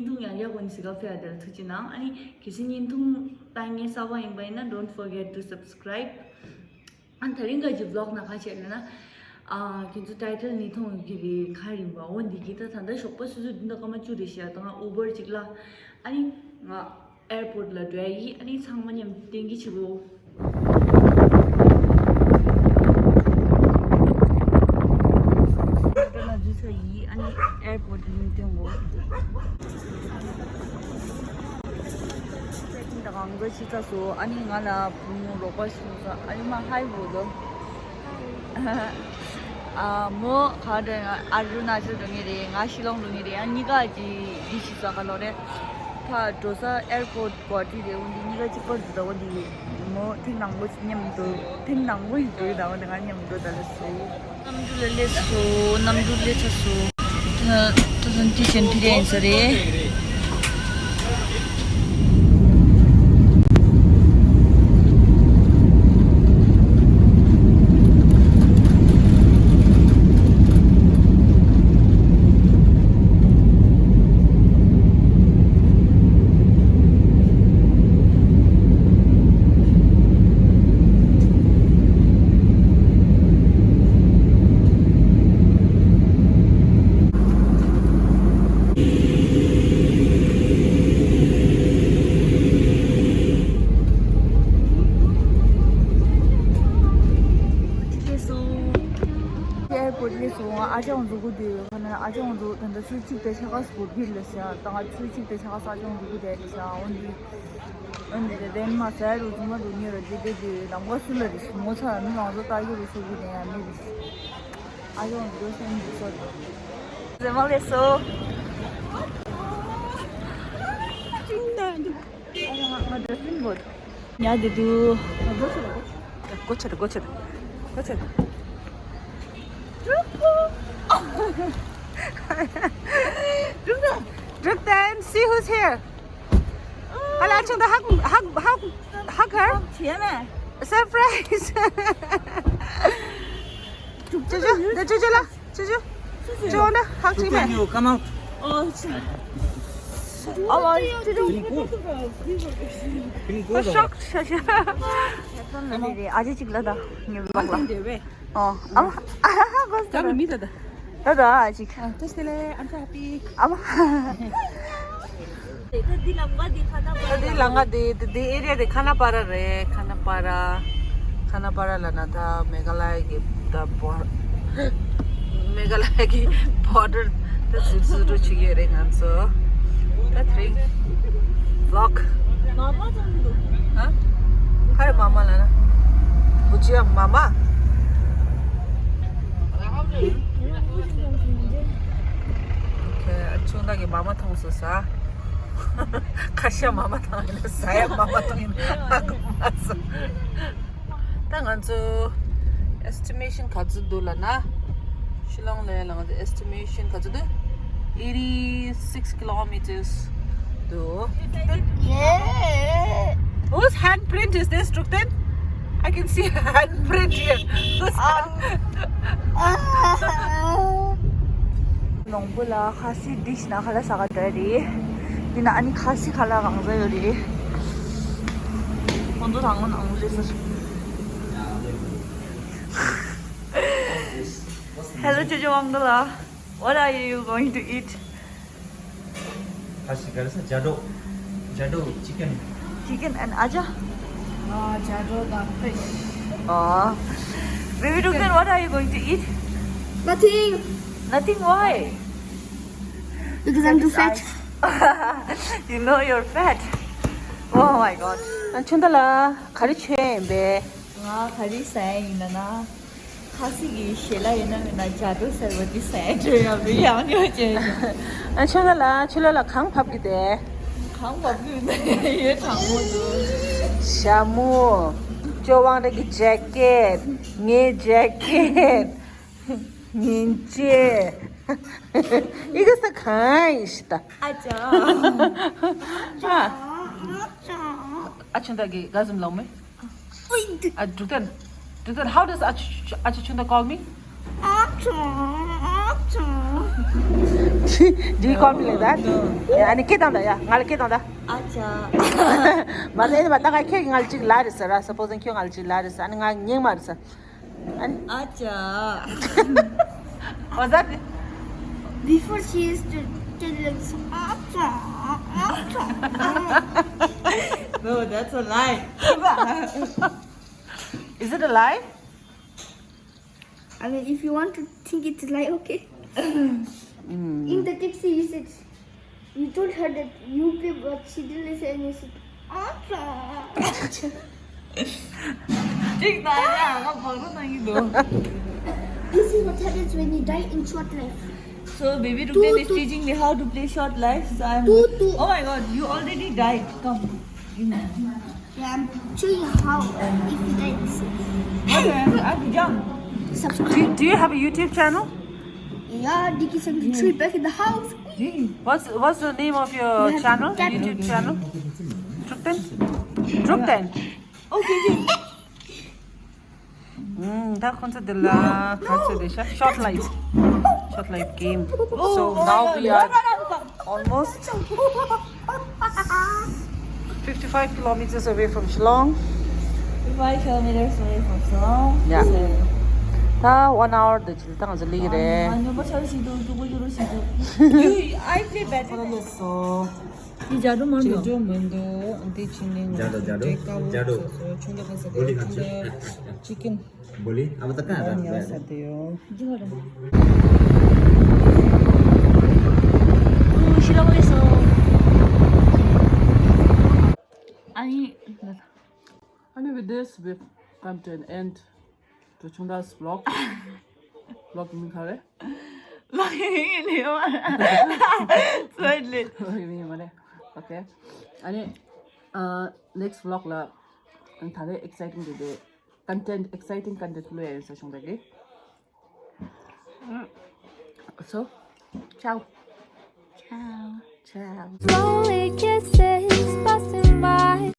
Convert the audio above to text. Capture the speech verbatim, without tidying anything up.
བརྙན་ཐུང་ཡང་ཡག་པོ་ནི་གཟིགས་ག་ཕེབས་ཡ་དེ་ལ་ཐུགས་རྗེ་གནང་། ཨ་ནི་གལ་སྲིད་བརྙན་ཐུང་ལྟ་མཁན་གསར་པ་ཡིན་པ་ཡིན་ན། don't forget to subscribe. ཨ་ནི་དེ་རིང་ག་གི་vlog་ནང་ག་བྱས་ལབ་ན། ཨ་ཁྱེད་ཚོ་title་ནས་མཐོང་གི་རེད། ག་རེ་ཡིན་པ། འོ་འདི་གི་ད་ད་ལྟ་ཞོགས་པ་སོ་སོ་བདུན་དང་སྐར་མ་བཅུ་རེད་ཤག་ད་ང་Uber་ཅིག་གླ། ཨ་ནི་ང་airport་ལ་འགྲོ་ཡ་ཡིན། ཨ་ནི་ཚང་མ་མཉམ་དུ་བསྟན་གྱི་བྱེད་དགོས། འགྲོ་ན་འཛུལ་ས་ཡིན། ཨ་ནི་airport་ནས་བསྟན་དགོས། ད་གང་ག་ཕྱི་ཚ་སོ། ཨ་ནི་ང་ལ་བུ་མོ་རོགས་པ་ཞིག་སོ། ཨ་ནི་མ་ཧའི་བོ་དོ། ཨ་མོ་ག་འདྲ་ཨ་རུ་ན་ཅལ་འགྲོ་ངེས་རེད། ང་ཤི་ལོང་འགྲོ་ངེས་རེད། ཨ་གཉིས་ཀ་གི་འདི་ཤི་ས་ག་ལོ་རེད། ད་འགྲོ་ས་airport་གོ་ཊི་རེད། འོ་འདི་གཉིས་ཀ་གཅིག་པར་འདུག་ད་འོ་འདི་མོ་ཐེངས་དང་པོ་མཉམ་དུ་ཐེངས་དང་པོ་ཡིན་འགྲོ་ཡི། ད་འོ་འདི་ང་མཉམ་འགྲོ་ད་ལ་སོ། གནམ་གྲུ་ལ་སླེབས་སོ། གནམ་གྲུ་སླེབས་ཚར་སོ། ད་ད་ཚོན་ཏི་ཆེན་ཕི་རེ་ཡིན་ས་རེད། སླེབས་སོང་། airport་སླེབས་སོང་། ཨ་ཅག་འཛུགས་གི་འདུག་ཁ་ན་ཨ་ཅག་འཛུགས་ད་ལྟ་ཆུ་གཅིག་དེ་ཆ་ག་སྐོར་གྱི་ལ་ཤ། ད་ང་ཆུ་གཅིག་དེ་ཆ་ག་ས་ཅག་འཛུགས་གི་དེ་རེད་ཤ། འོན་ཏེ་འོན་ཏེ་དེ་མ་ཟ་རུ་ཚུ་མ་རུ་ཉེ་རུ་དེ་དེ་དེ་ལམ་ཁ་སུ་ལ་རེད། ངོ་ཚ་མི་མང་ཚོ་ལྟ་རྒྱུ་རུ་ཆོག་གི་དེ་ཡང་མི་རེད། ཨ་ཅག་འཛུགས་སེམས་འཛུགས་སོ། ཟེ་མ་ལེ་སོ། ཅིང་ད་འདུག་ང་འདྲ་སིན་བོད། ཉལ་བསྡད་འདུག་གོ་ཆོད་གོ་ཆོད་གོ་ཆོད། Drukten, see who's here. Hala chung da hug, hug, hug, hug her. Surprise. Chuchu, da chuchu la. Chuchu. Chuchu na hug chi me. You come out. Oh, oh, chuchu. Shock. Aji chik la da. Ngi bak la. Oh, ama. Aha, goes. Kamu mi da da. Da da, aji. Ah, to stele, I'm so happy. Ama. ད་འདི་ལམ་ཁ་འདི་ཁ་ན་པ་ར། ད་འདི་ལམ་ཁ་འདི་འདི་ཨེ་རི་ཡ་འདི་ཁ་ན་པ་ར་རེད། ཁ་ན་པ་ར། ཁ་ན་པ་ར་ལ་ན་ད་མེ་ག་ལ་ཡ་གི་ད་བོ་མེ་ག་ལ་ཡ་གི་བོར་ཌར་ད་ཟུར་ཟུར་རུ་ཆུ་ཡོད་རེད། ང་ཚོ་ད་དེ་རིང་ཝི་ལོག་མ་མ་ཚང་འདུག་ཨ་ཁ་རེ་མ་མ་ལ་ན་བུ་ཅི་ཡ་མ་མ། ཁེ་ཨ་ཆུང་ད་གི་མ་མ་མཐོང་སོང་ས། ཁ་ཤས་མ་མ་མཐོང་ཡིན་ན་ཟ་ཡ་མ་མ་མཐོང་ཡིན་ན་ཧ་གོ་མ་སོང་། ད་ང་ཚོ་estimation་ག་ཚོད་འདུག་ལབ་ན། ཤི་ལོང་ལ་ཡ་ལ་ང་ཚོ་estimation་ག་ཚོད་འདུག eighty-six kilometers འདུག Yeah. Whose handprint is this, Trukten? I can see a handprint here. Whose hand? ལོང་བུ་ལ་ཁ་སི་ཌིཤ་ན་ཁ་ལ་ས་ག་འདྲ་རེད། དེ་ན་ཨ་ནི་ཁ་སི་ཁ་ལ་གང་ཟ་ཡོད་རེད། ཁོང་ཚོ་དང་པོ་ནང་རེད་ཟེར། Hello, Jojo Wangdala. What are you going to eat? ཁ་ཤི་ག་རེ་ཟ། ཇ་ཌོ། ཇ་ཌོ་ཅི་ཀན། Chicken and aja? Ah, jadro the fish. Ah. Baby Dukden, what are you going to eat? Nothing. Nothing, why? Because I'm too fat. You know you're fat. Oh my god. ཨ་ཆུང་ད་ལ་ག་རེ་མཆོད་ཡིན་པས། ང་ག་རེ་ཟ་ཡ་ཡིན་ན་ན། ཁ་སི་གི་ཞལ་ལ་ཡིན་ན་མིན་ན་ཇ་ཌོ་ཟེར་བ་འདི་ཟ་ཡ་འདྲ་ཡ་མི་ཡང་ཉོ་ཅེས། ཨ་ཆུང་ད་ལ་ཆུ་ལ་ལ་གང་བབ་གི་དེ། གང་བབ་གི་ཡོད་ན་ཡོད་དྲང་མོ་འདུག་ཞྭ་མོ། ཅོ་ཝང་རེ་གི་ཇེ་ཀེད། ངའི་ཇེ་ཀེད། ཉིན་ཅེ། ཨི་ག་ས་གང་ཡིན་ཤི་ད། ཨ་ཅག་ཨ་ཨ་ཆུང་ད་གི་ག་ཟིམ་ལོང་མེ། ཨ་འབྲུག་ཏན། འབྲུག་ཏན། How does ཨ་ཆུ་ཨ་ཆུ་ཆུང་ད་call me? ཨ་ཆུང་ཨ་ཆུང་ Do you call me like that? Yeah, ཨ་ནི་སྐད་བཏང་དང་ཡ། ང་ལ་སྐད་བཏང་དང་། ཨ་ཅག་མ་ཟད་ཨེ་ནི་མ་ད་ག་ཁྱོད་ཀྱིས་ང་ལ་ཅིག་ལབ་རེད་ཟེར་ར། Supposing ཁྱོད་ང་ལ་ཅིག་ལབ་རེད་ཟེར། ཨ་ནི་ང་ཉན་མ་རེད་ཟེར། ཨ་ནི། ཨ་ཅག What's that? Before she used to tell us, "ཨ་ཅག་ཨ་ཅག No, that's a lie. Is it a lie? I mean, if you want to think it's a lie, okay. In the taxi, you said, you told her that you pay, but she didn't listen and you said, "ཨ་ཅག་ཅིག་ད་ཡ་ང་བག་རོ་གནང་གི་འདུག This is what happens when you die in short life. So baby Rukden is teaching me how to play short life. So I'm. Oh my god, you already died. Come. Give me. Yeah, I'm showing you how if you die this way. Okay, I'm, I'm young. Subscribe. Do, do you have a YouTube channel? Yeah, D K seventy-three back in the house. What's what's the name of your channel? YouTube channel? Trukten? Trukten. Okay, okay. ད་ཁོང་ཚོ་འདི་ལ་ག་ཚོད་བསྡད་ཤག Short life. Short life game. So now we are almost fifty-five kilometers away from Shillong. Fifty-five kilometers away from Shillong. Yeah. ད་one hour དེ་ཅིག་ད་ང་ཚོ་སླེབས་ཀྱི་རེད། ཉོ་པ་ཆ་ཞིག་འདུག་སྡུག་པོ་ཡོད་རོ་ཞིག་འདུག I play better than you. འདི་ཇ་འགྲོ་མ་འགྲོ། འདི་ཕྱི་ནས་ང་ཚོ་ཇ་འགྲོ་ཇ་འགྲོ་ཇ་འགྲོ། ཆུང་ཆུང་ཁ་ས་ཆུང་ཆུང་ཆུང་ཆུང་ཅི་ཀིན། Boleh, apa tekan? Aniya sate yo. Ani. Ani with this, we've come to an end to Chungda's vlog. Vlog in Khare. Vlog in Khare. Slightly. Vlog in Khare. Okay. Ani, uh, next vlog la, and tare exciting today. Content, exciting content lo ya sa shong dagi. So, ciao. Ciao. Ciao. Slowly kisses passing by.